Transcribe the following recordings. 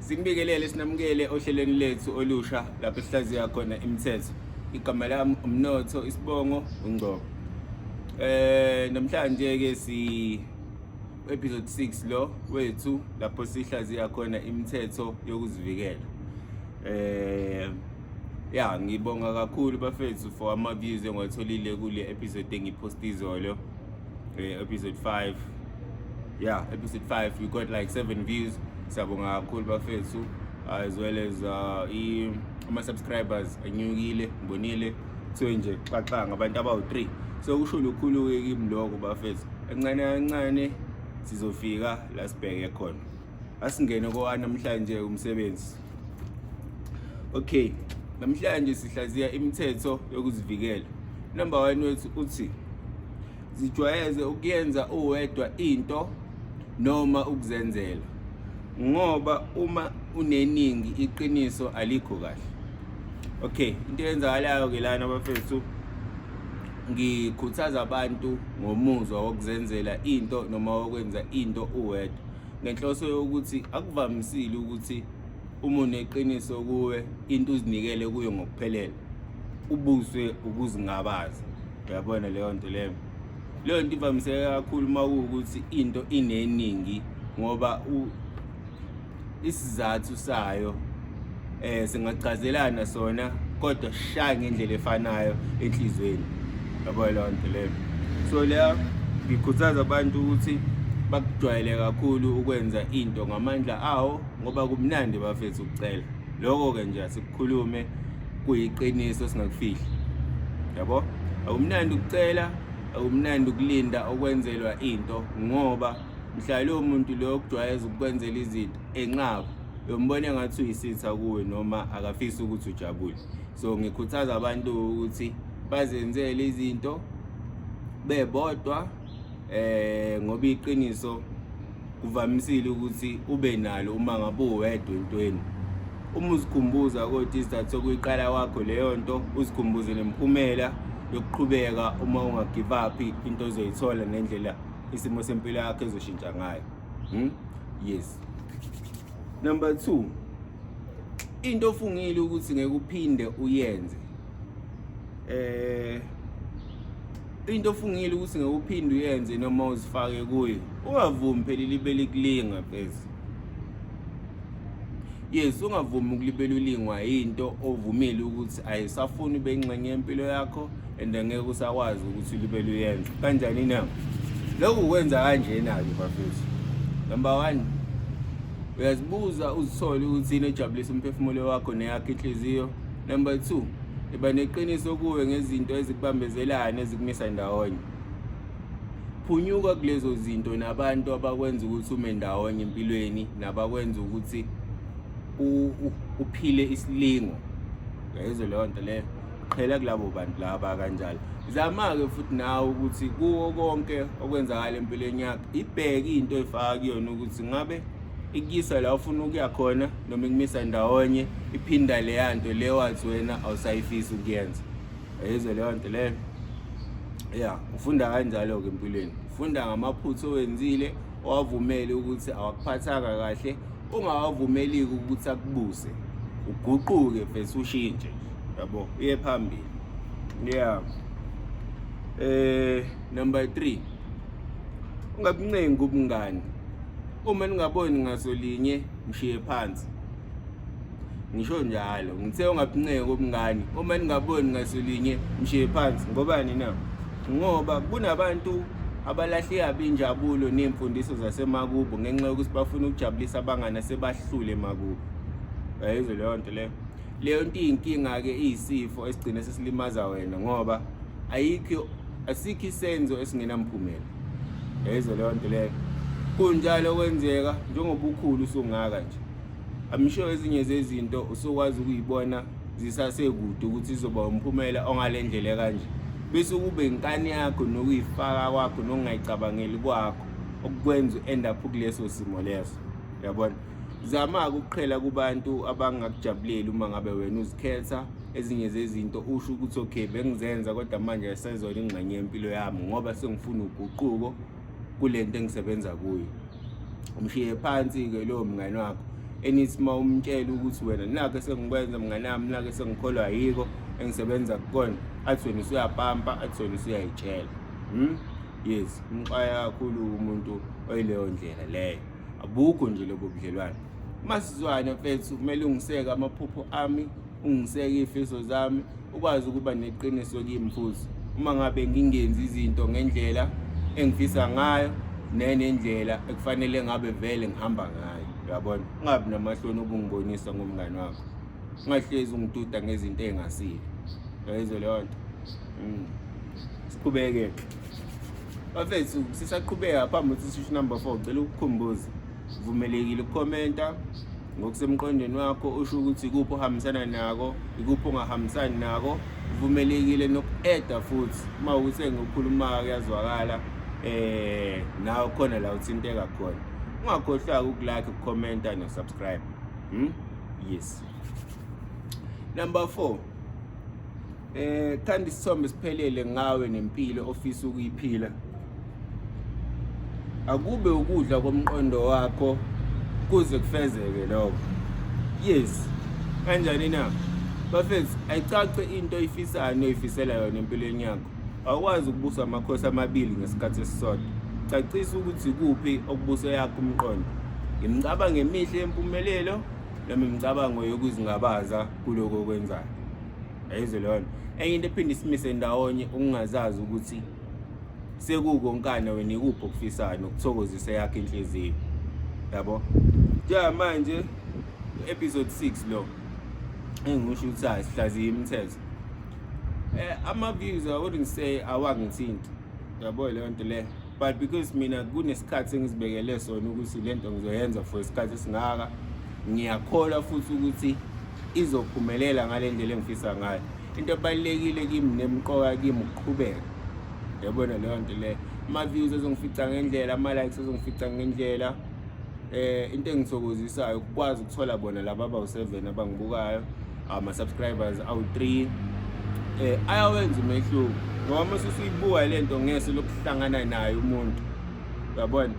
Sinibingelele sinamukele ohlelweni lethu olusha lapho esihlaziya khona imithetho. Igama lami uMnotho, isibongo uNgcobo. Namhlanje ke si episode 6 lo wethu lapho sihlaziya khona imithetho yokuzivikela. Ya, ngibonga kakhulu bafethu for ama views engiwatholile kule episode engipost izolo. Episode 5, yeah, episode 5 we got like 7 views. Siyabonga kakhulu bafethu, as well as ama subscribers anyukile, ngibonile kuthiwe nje xaxa ngabantu abawu-3, so kusho lukhulu-ke kimi lokho bafethu. Kancane kancane sizofika la sibheke khona. Asingene kowanamhlanje umsebenzi. Okay, namhlanje sihlaziya imithetho yokuzivikela. Number 1 wethu uthi zijwayeze ukuyenza uwedwa into noma ukuzenzela, ngoba uma uneningi iqiniso alikho kahle. Okay, into eyenzakalayo ke lana bafethu, ngikhuthaza abantu ngomuzwa wokuzenzela into noma wokwenza into uwedwa, ngenhloso yokuthi akuvamisile ukuthi uma uneqiniso kuwe into uzinikele kuyo ngokuphelele, ubuswe ukuzingabaza. Uyabona leyo nto leyo? Leyo nto ivamiseke kakhulu uma kuwukuthi into ineningi, ngoba isizathu sayo singachazelana sona kodwa shaya ngendlela efanayo enhlizweni. Yabo leyo nto leyo? So leya ngikhuthaza abantu ukuthi bakujwayele kakhulu ukwenza into ngamandla awo, ngoba kumnandi bafethu ukucela. Lokho-ke nje asikukhulume, kuyiqiniso, singakufihli. Yabo, akumnandi ukucela, akumnandi ukulinda okwenzelwa into, ngoba mhla lowo muntu loyo okujwayeza ukukwenzela izinto enqaba, uyombona engathi uyisitha kuwe noma akafisi ukuthi ujabule. So ngikhuthaza abantu ukuthi bazenzele izinto bebodwa, ngoba iqiniso kuvamisile ukuthi ube nalo uma ngabe uwedwa entweni. Uma uzikhumbuza kodwa isizathu sokuyiqala kwakho leyo nto, uzikhumbuze nemiphumela yokuqhubeka uma ungagive up, into ozoyithola nendlela isimo sempilo yakho ezoshintsha ngayo. Yes. Number 2, into ofungile ukuthi ngeke uphinde uyenze. Into ofungile ukuthi ngeke uphinde uyenze noma uzifake kuyo, ungavumi phela ilibe likulinga pheze. Yes, ungavumi ukulibela ulingwa into ovumile ukuthi ayisafuni ube ingxenye yempilo yakho and angeke usakwazi ukuthi ulibele uyenze. Kanjani na? Lokhu kwenza kanjena-ke bafethu. Number 1, uyazibuza uzithole ukuthi yini ejabulisa umphefumulo wakho neyakho inhliziyo. Number 2, iba neqiniso kuwe ngezinto ezikubambezelayo nezikumisa ndawonye. Phunyuka kulezo zinto nabantu abakwenza ukuthi ume ndawonye empilweni, nabakwenza ukuthi uphile isilingo. Uyayizwa leyo nto leyo? Qhela kulabo bantu laba kanjalo. Zama-ke futhi nawe ukuthi kuwo konke okwenzakala empilweni yakho, ibheke into oyifaka kuyona ukuthi ngabe ikuyisa la ufuna ukuya khona noma ikumisa ndawonye, iphinda leya nto le wathi wena awusayifisi ukuyenza. Uyayizwa leyo nto leyo? Ya, ufunda kanjalo-ke empilweni. Ufunda ngamaphutha owenzile, owavumele ukuthi awakuphathanga kahle, ungawavumeli-ke ukuthi akubuse, uguquke bese ushintshe, yabo, uye phambili. Yeah. Number 3, ungabuncengi ubungani. Uma ningaboni ngaso linye, mshiye phansi. Ngisho njalo, ngithe ungabuncengi ubungani. Uma ningaboni ngaso linye, mshiye phansi. Ngobani na? Ngoba kunabantu abalahleka injabulo nemfundiso zasemakubo ngenxa yokuthi bafuna ukujabulisa abangani asebahlule emakubo. Uyayizwa leyo nto leyo? Leyo nto iyinkinga-ke, iyisifo esigcina sesilimaza wena, ngoba ayikho, asikho isenzo esingenamphumela. Uyayizwa leyo nto leyo? Kunjalo kwenzeka njengoba ukhulu usungaka nje. I'm sure ezinye zezinto usukwazi ukuyibona zisasekude ukuthi izoba umphumela ongale ndlela kanje, bese kube inkani yakho nokuyifaka kwakho nokungayicabangeli kwakho okukwenza u-end up kuleso simo leso. Uyabona? Zama-ke ukuqhela kubantu abangakujabuleli uma ngabe wena uzikhetha ezinye zezinto, usho ukuthi okay, bengizenza kodwa manje ayisezona ingxenye yempilo yami ngoba sengifuna uguquko kule nto engisebenza kuyo. Umshiye phansi-ke lowo mngani wakho. Enithi uma umtshela ukuthi wena nakho esengikwenza mnganami, nakho esengikholwa yiko engisebenza kukona, athi wena usuyapampa, athi wena usuyayitshela. Yes, umxwaya kakhulu umuntu oyileyo ndlela leyo. Abukho nje lobo budlelwane. Masizwane mfethu, kumele ungiseke amaphupho ami, ungiseke iy'fiso zami, ukwazi ukuba neqiniso kimi futhi. Uma ngabe ngingenzi izinto ngendlela engifisa ngayo nenendlela ekufanele ngabe vele ngihamba ngayo, uyabona? Ungabi namahloni obungibonisa ngomngani wakho. Ungahlezi ungiduda ngezinto ey'ngasile. Uyayizwa leyo nto? Siqhubeke. Bafethu, sisaqhubeka phambi ukuthi sisho number 4, ngicela ukukukhumbuza. Uvumelekile ukukhomenta ngokusemqondweni wakho, usho ukuthi ikuphi ohambisana nako, ikuphi ongahambisani nako. Uvumelekile noku-eda futhi uma ukuthi engikukhulumayo kuyazwakala, nawe khona la uthinteka khona. Ungakhohlwa ukulike, ukukhomenta no-subscribe. Yes. Number 4. Thanda isithombe siphelele ngawe nempilo ofisa ukuyiphila. Akube ukudla komqondo wakho kuze kufezeke lokho. Yes. Kanjani na? Bafethu, ayicace into oyifisayo noyifisela yona empilweni yakho. Awukwazi ukubusa amakhosi amabili ngesikhathi esisodwa. Cacisa ukuthi ikuphi okubusa yakho umqondo. Imicabango emihle yempumelelo noma imicabango yokuzingabaza kuloko okwenzayo. Ayizwe leyo nto. Enye into ephinde isimise ndawonye ukungazazi ukuthi sekukonkana wena ikuphi okufisayo nokuthokozisa yakho inhliziyo. Yabo? Njengamanje episode 6 lo engisho ukuthi asihlaziye imithetho. Ama views I wouldn't say awangithinti. Yabo leyo nto le. But because mina kunesikhathi engizibekele sona ukuthi lento ngizoyenza for isikhathi esingaka, ngiyakholwa futhi ukuthi izophumelela ngale ndlela engifisa ngayo. Into ebalulekile kimi nemqoka kimi ukuqhubeka. Yabona leyo nto leyo. Ama-views azongifica ngendlela, ama-likes azongifica ngendlela. Into engithokozisayo ukukwazi ukuthola bona laba abawu-7 abangibukayo, ama-subscribers awu-3, ayawenza umehluko ngoba uma usuyibuka le nto ngeso lokuhlangana naye umuntu, uyabona,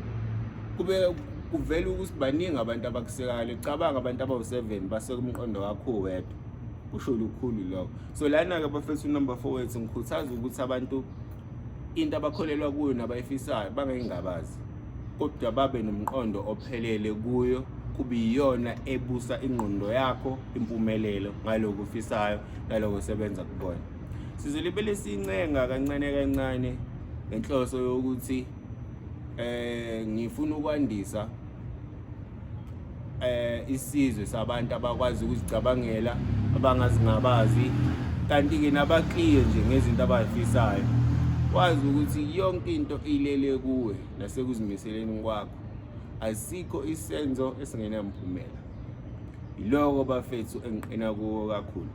kube kuvela ukuthi baningi abantu abakusekayo. Cabanga abantu abawu-7 baseka umqondo wakho uwedwa, kusho lukhulu lokho. So lana-ke bafethu, number 4 wethu, ngikhuthaza ukuthi abantu into abakholelwa kuyo nabayifisayo bangayingabazi, kodwa babe nomqondo ophelele kuyo, kube iyona ebusa ingqondo yakho impumelelo ngaloko ofisayo naloko osebenza kubona. Sizolibele sincenga kancane kancane ngenhloso yokuthi ngifuna ukwandisa isizwe sabantu abakwazi ukuzicabangela, abangazingabazi, kanti-ke nabakliye nje ngezinto abazifisayo. Wazi ukuthi yonke into ilele kuwe nasekuzimiseleni kwakho. Asikho isenzo esingenamphumela. Yiloko bafethu engiqina kuwo kakhulu.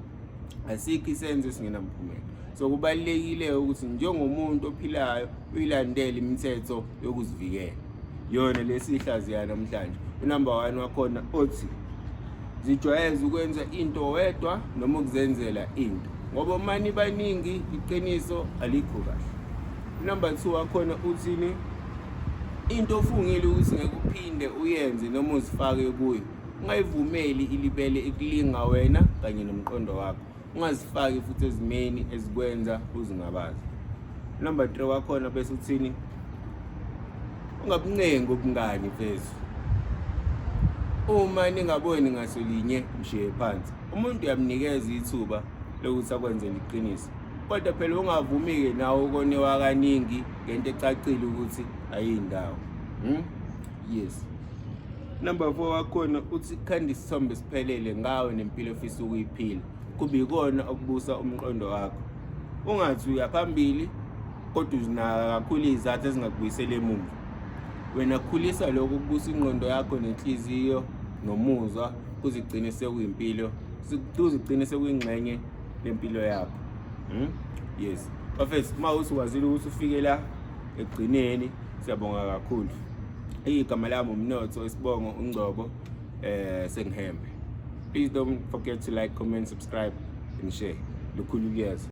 Asikho isenzo esingenamphumela. So kubalulekile ukuthi njengomuntu ophilayo uyilandele imithetho yokuzivikela. Yona lesihlaziya namhlanje. Unumber 1 wakhona othi zijwayeze ukwenza into wedwa noma ukuzenzela into, ngoba uma nibaningi iqiniso alikho kahle. Number 2 wakhona uthini? Into ofungile ukuthi ngeke uphinde uyenze noma uzifake kuyo, ungayivumeli ilibele ikulinga wena kanye nomqondo wakho. Ungazifaki futhi ezimeni ezikwenza uzingabaze. Number 3 wakhona bese uthini? Ungabuncengi ubungani mfethu. Uma ningaboni ngaso linye, mshiye phansi. Umuntu uyamnikeza ithuba lokuthi akwenzele iqiniso, kodwa phela ungavumi-ke nawe ukoniwa kaningi ngento ecacile ukuthi ayindawo. Yes. Number 4 wakhona uthi khanda isithombe siphelele ngawe nempilo ofisa ukuyiphila, kube ikona okubusa umqondo wakho. Ungathi uya phambili kodwa uzinaka kakhulu izizathu ezingakubuyisela emuva. Wena khulisa lokho kubusa ingqondo yakho nenhliziyo nomuzwa, kuzigcine sekuyimpilo, kuzigcine sekuyingxenye lempilo yakho. Yes. Bafethu, uma usukwazile ukuthi ufike la ekugcineni, siyabonga kakhulu. Igama lami uMnotho, isibongo uNgcobo, sengihembe. Please don't forget to like, comment, subscribe and share. Lukhulu kuyeza.